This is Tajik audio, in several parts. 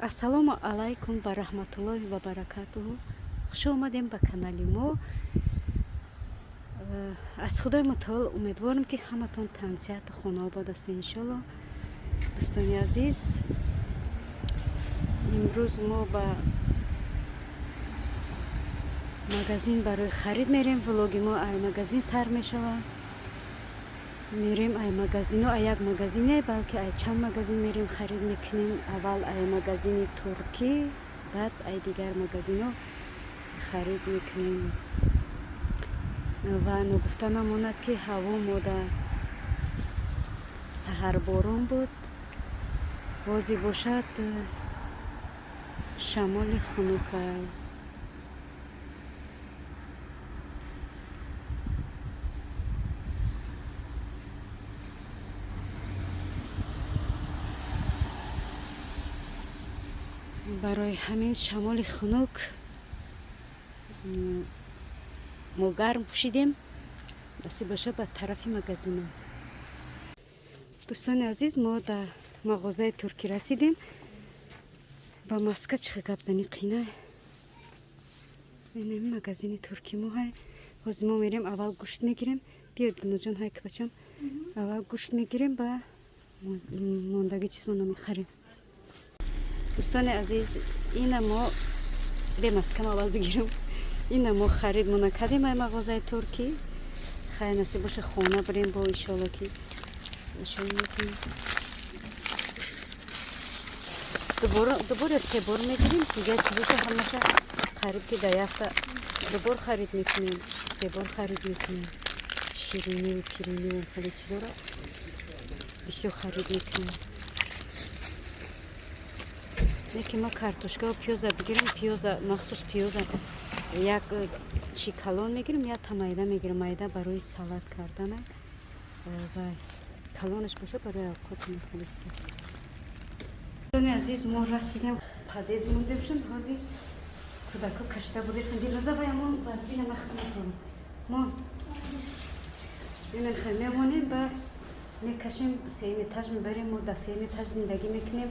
Ассалому алайкум ва раҳматуллоҳи ва баракатуҳу. Хуш омадем ба канали мо. Аз Худои Мутаол умедворам, ки ҳаматон тансиҳату хонаобод ҳастед, иншолло. Дӯстони азиз, имрӯз мо ба магазин барои харид мерем. Влоги мо ай магазин сар мешавад. Мерем ай магазино, ай як магазине, балки ай чанд магазин мерем, харид мекунем. Аввал ай магазини туркӣ, баъд ай дигар магазино харид мекунем. Ва ногуфта намонад, ки ҳаво мода саҳарборон буд, бозе бошад шамоли хунукай. Барои ҳамин шамоли хунук мо гарм пӯшидем. Насиб боша, ба тарафи магазино. Дӯстони азиз, мо дар мағозаи туркӣ расидем. Ба маска чихе гап зани қина. Инами магазини туркӣ мо ҳай. Ҳозир мо мерем, аввал гӯшт мегирем. Биё, Дилнозҷон, ҳай, бачам, аввал гӯшт мегирем, ба мондаги чизмоно мехарем. Дӯстони азиз, ина мо бемаскам аввал бигирем. Ина мо харидмона кардем ай мағозаи туркӣ. Хай, насиб боша, хона бирем, бо иншолло, ки нишон мекунем. Дубор ё се бор мегирем, дигар чӣ боша, ҳамаша қариб ки дар яфта дубор харид мекунем, се бор харид мекунем. Шириниву пириниву хеле чизоро бисёр харид мекунем. Лекин ма картошкаву пиёза бигирам, пиёза, махсус пиёза як чи калон мегирам, як та майда мегирам. Майда барои салат кардана ва калонаш боша барои авқот. Хеле. Дӯстони азиз, мо расидем, подъезд мондем шуд. Ҳозир кӯдако кашида будестан. Дилноза, вай амон вазбина махта мекунам. Мон мемехел мемонем, ба мекашем, сеюм этаж мебарем. Мо дар сеюм этаж зиндагӣ мекунем,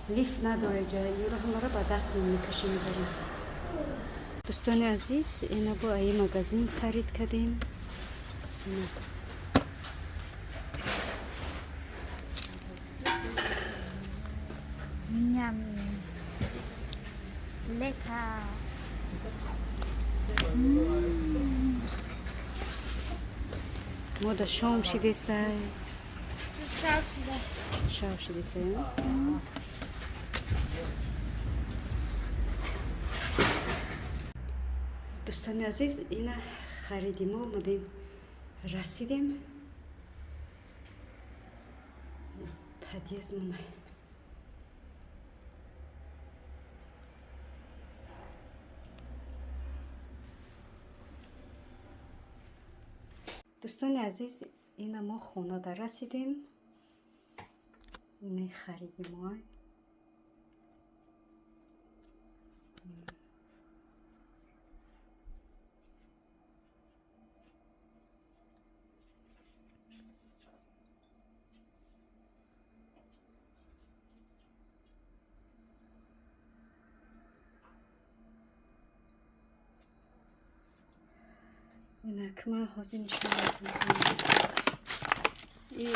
лифт надорем ҷа, юро ҳамаро ба дастмон мекашем, мебарем. Дӯстони азиз, ина бо аи магазин харид кардем. Ина. Ням. Lecker. Мо да шом шидестай. Шав шуда. Шав шидестай. Дӯстони азиз, ина хариди мо омадем, расидем подъездмона. Дӯстони азиз, ина мо хонада расидем. Инаи хариди мо. Инак ман ҳозир нишон медиҳам. И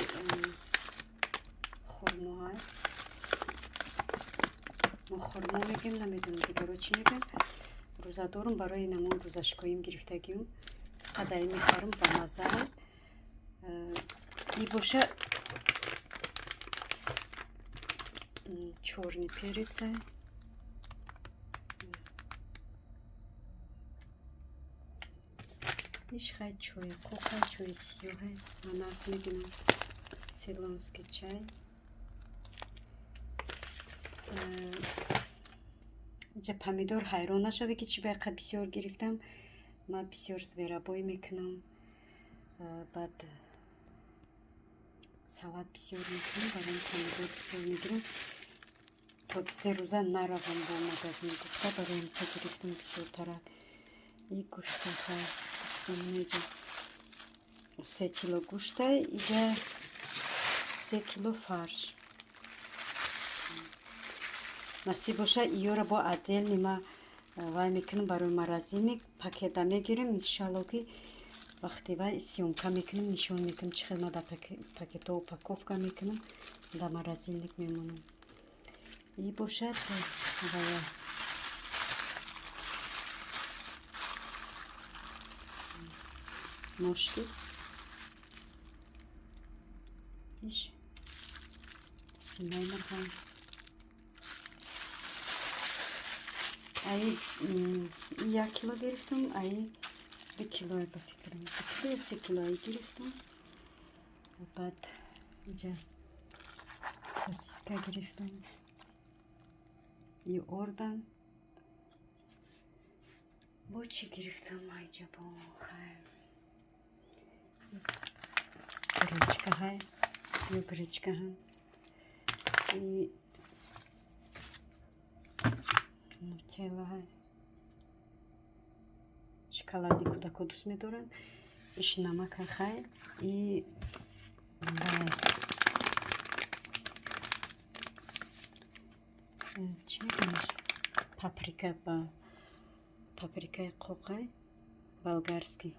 хурмоа, мо хурмо мегем, намедонам дигаро чӣ мегӯем. Рӯзадорум, барои намон рӯзашкоим гирифтагиум. Қадаи мехарам, ба мазза. И боша чёрный перец а. Иш хай чои кока, чои сиёҳе, ман нағз мебинам. Цейлонский чай. Иҷа помидор. Ҳайрон нашаве, ки чӣ байқа бисёр гирифтам. Ман бисёр зверобой мекунам, баъд салат бисёр мекунам, барои помидор бисёр мегирам, то 3 рӯза наравам бо магазин гуфта, барои ҳамқа гирифтам бисёртарак. И гӯштаха иҷа 3 кило гӯшта, иҷа 3 кило фарш. Насиб боша, иёра бо отдельно ма вай мекунам, барои морозильник пакета мегирем. Иншалло, ки вақте вай съёмка мекунем, нишон метам, чӣ хел ма дар пакето упаковка мекунам, дар морозильник мемонам. И бошад вая, ножки, иш симаи мурғам. Аи 1 кило гирифтам, аи 2 кило, ба фикрам, 2 кило ё 3 кило аи гирифтам. Баъд иҷа сосиска гирифтам и ордан. Бо чӣ гирифтам айҷа? Бо хай, гречка ҳай, ё гречка ҳам и нутелла ҳай, шоколади кӯдако дӯст медоранд. Иш намака хай и вай, чӣ мегӯяш, паприка, ба паприкаи қоқай болгарский.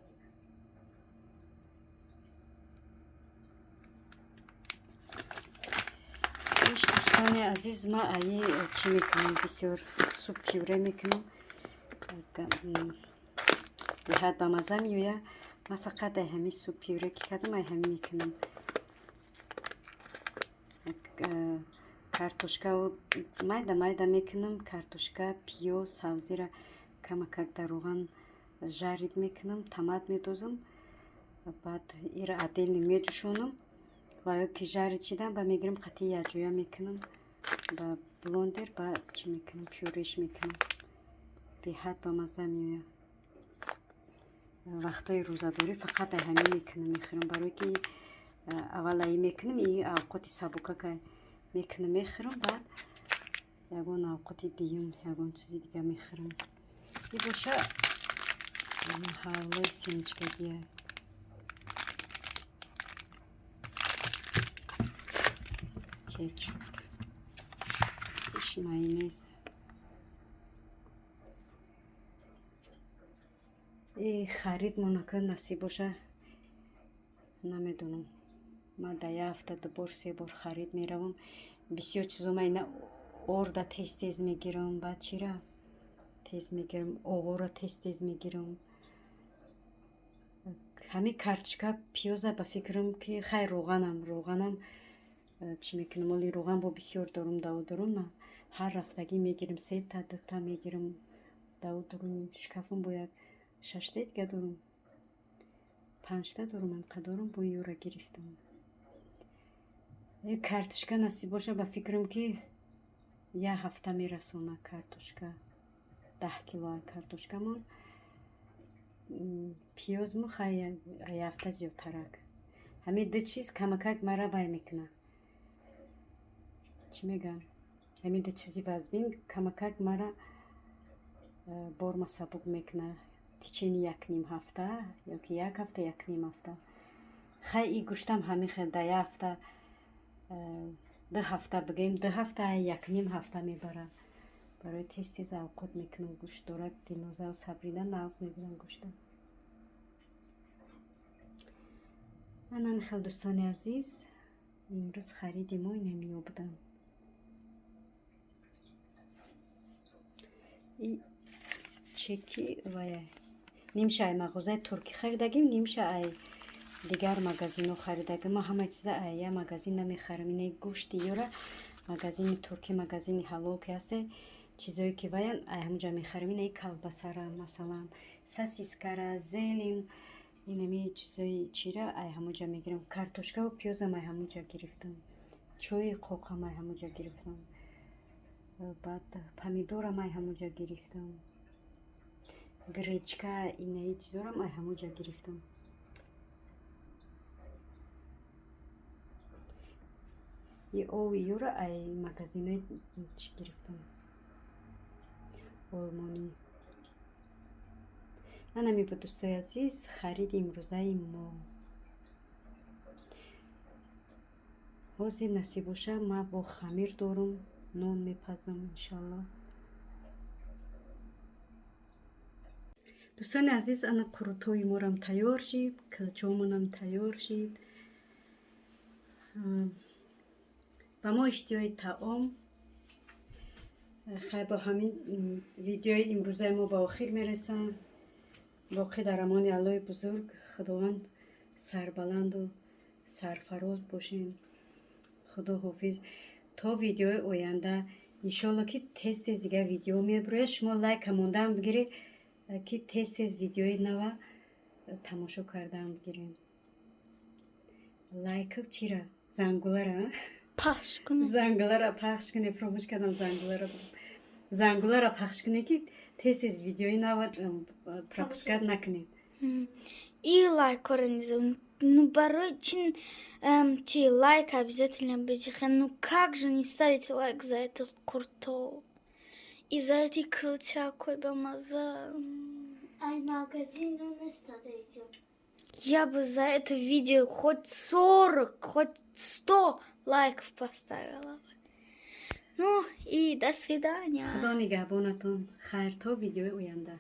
Иш, дӯстони азиз, ма аи чӣ мекунам? Бисёр суп пюре мекунам, беҳад ба маза меояд. Ма фақат ай ҳами суп пюре ки кардам, ай ҳами мекунам. Картошкао майда майда мекунам, картошка, пиёз, сабзира камакак дар равған жарить мекунам, томат медозам, баъд ира отдельно меҷӯшонам ва ё ки жарить шидан ба мегирам, қатъи якҷоя мекунам ба блендер, ба чӣ мекунам, пюреш мекунам, беҳад ба мазза меояд. Вақтҳои рӯзадорӣ фақат ай ҳамин мекунам, мехӯрам, барое ки аввал аи мекунам, и авқоти сабукака мекунам, мехӯрам, баъд ягон авқоти дуюм ягон чизи дига мехӯрам. И боша ҳалвои семечкагия. Кетчуп, иш майонез. И харид монака насиб боша, намедонам, ман дар як ҳафта ду бор, се бор харид меравам. Бисёр чизо ма ина орда тез тез мегирам, баъд чира тез мегирам, оғоро тез тез мегирам. Ҳамин картошка, пиёза, ба фикрам, ки хай, роғанам чӣ мекунам, оли роған бо бисёр дорум, даву дорум. Ма ҳар рафтагӣ мегирам, сета, дута мегирам, даву дорум. Шкафам бояд шашта дига дорум, панҷта дорум, амқа дорум, бо ёра гирифтам. Картошка насиб боша, ба фикрам, ки як ҳафта мерасона картошка, 10 кило картошкамон. Пиёзму хай як ҳафта зиёдтарак. Ҳамин ду чиз камакак мара вай мекунад, чӣ мегӯям, ҳамин ду чизи вазбин камакак мара борма сабук мекунад течение як ним ҳафта ёки як ҳафта, як ним ҳафта. Хай, и гӯштам ҳамин хел дар як ҳафта, 2 ҳафта бигӯем, 2 ҳафта, як ним ҳафта мебарад. Барои тез тез авқот мекунам гӯшт дорад. Дилнозаву Сабрина нағз мебинам гӯшта. Анами хел, дӯстони азиз, имрӯз хариди мо инамиё буданд. И чеки вая нимша ай мағозаи туркӣ харидагим, нимша ай дигар магазинҳо харидагим. Ма ҳама чиза ай я магазин намехарам. Инаи гӯшти ёра магазини туркӣ, магазини ҳалол ки ҳасте, чизое ки ваян, ай ҳамуҷа мехарам. Инаи колбасара, масалан, сосискара, зелень, инами чизои чира ай ҳамуҷа мегирам. Картошкаву пиёзам ай ҳамуҷа гирифтам, чои қоқам ай ҳамуҷа гирифтам, баъд помидорам ай ҳамуҷа гирифтам, гречка, инаи чизорам ай ҳамуҷа гирифтам. И ови ёра ай магазинои чӣ гирифтам, олмонӣ. Анами буд, дӯстои азиз, хариди имрӯзаи мо. Ҳозир насиб боша, ма бо хамир дорум. Нон мепазам, иншалло. Дӯстони азиз, ана қурутҳои морам тайёр шид, килчомонам тайёр шид. Ба мо иштиҳои таом. Хай, бо ҳамин видеои имрӯзаи мо ба охир мерасам. Боқӣ дар амони Аллоҳи бузург, Худованд, сарбаланду сарфароз бошем. Худо ҳофиз то видеои оянда. Иншолло, ки тез тез дигар видео мебирояд. Шумо лайка мондаам бигиред, ки тез тез видеои нава тамошо кардаам бигирем. Лайка чира, зангулара пахш кунед. Зангулара пахш кунед. Фуромӯш кардам зангулара. Зангулара пахш кунед, ки тез тез видеои нава пропускать накунед. И лайкора не забудь. Ну, барои чин чи лайк обязательно бичихен. Ну как же не ставить лайк за этот қуртоб и за эти килчакой бамаза? Ай, магазин неста идем. Я бы за это видео хоть 40, хоть 100 лайков поставила бы. Ну и до свидания. Худо нигаҳбонатон. Хайр, то видеои оянда.